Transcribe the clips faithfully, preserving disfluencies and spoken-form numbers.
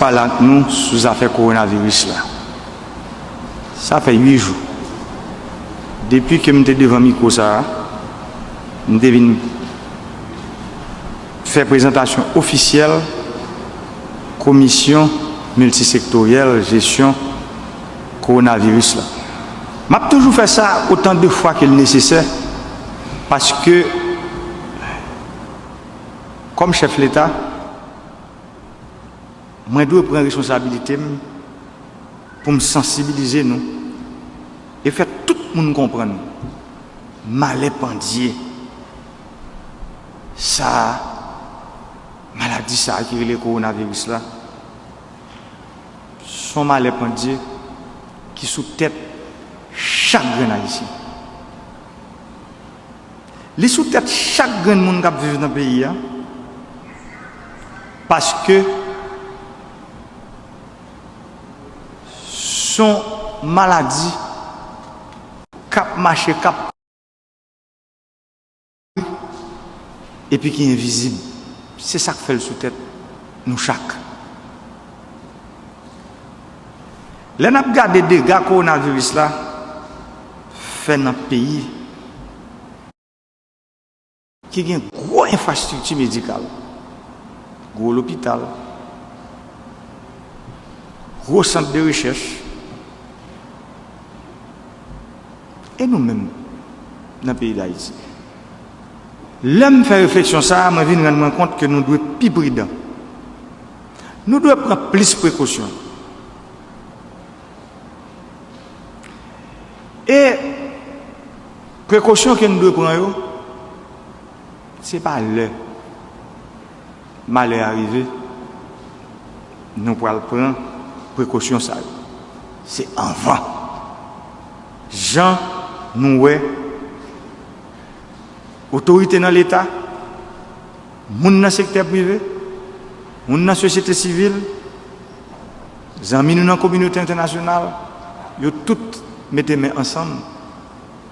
Pale ak nou sou zafè kowonaviris la. Sa fè uit jou. Depi ke m te devan mikwo sa a, m te vin fè prezantasyon ofisyèl Komisyon Miltisektoryèl Jesyon Kowonaviris la. M ap toujou fè sa otan de fwa ke l nesesè, paske, kòm chèf Leta, mwen dwe pran responsabilite m pou m sansibilize nou e fè tout moun konprann malè pandye sa a, maladi sa a ki rele kowonaviris la, s on malè pandye ki sou tèt chak grenn Ayisyen. Li sou tèt chak grenn moun k ap viv nan peyi a, paske s on maladi k ap mache, k ap epi ki envizib. Se sa k fè l sou tèt nou chak. Lè n ap gade dega kowonaviris la fè nan peyi ki gen gwo enfrastrikti medikal, gwo lopital, gwo sant de rechèch, e nou menm nan peyi Dayiti. Lè m fè refleksyon sa a, mwen vin rann mwen kont ke nou dwe pi pridan. Nou dwe pran plis prekosyon. E prekosyon ke n dwe pran yo, se pa lè malè a rive nou pral pran prekosyon sa yo. Se anvan. Jan nou wè otorite nan Leta, moun nan sektè prive, moun nan sosyete sivil, zanmi nou nan kominote entènasyonal, yo tout mete men ansanm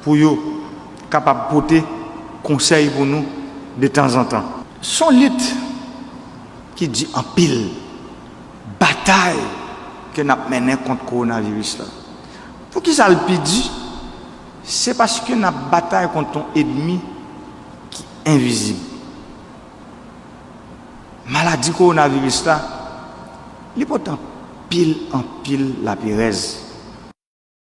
pou yo kapab pote konsèy pou nou detanzantan. S on lit ki di anpil, batay ke n ap mennen kont kowonaviris la. Poukisa l pi di? Se paske n ap batay kont yon ènmi ki envizib. Maladi kowonaviris la, li pote anpil, anpil laperèz.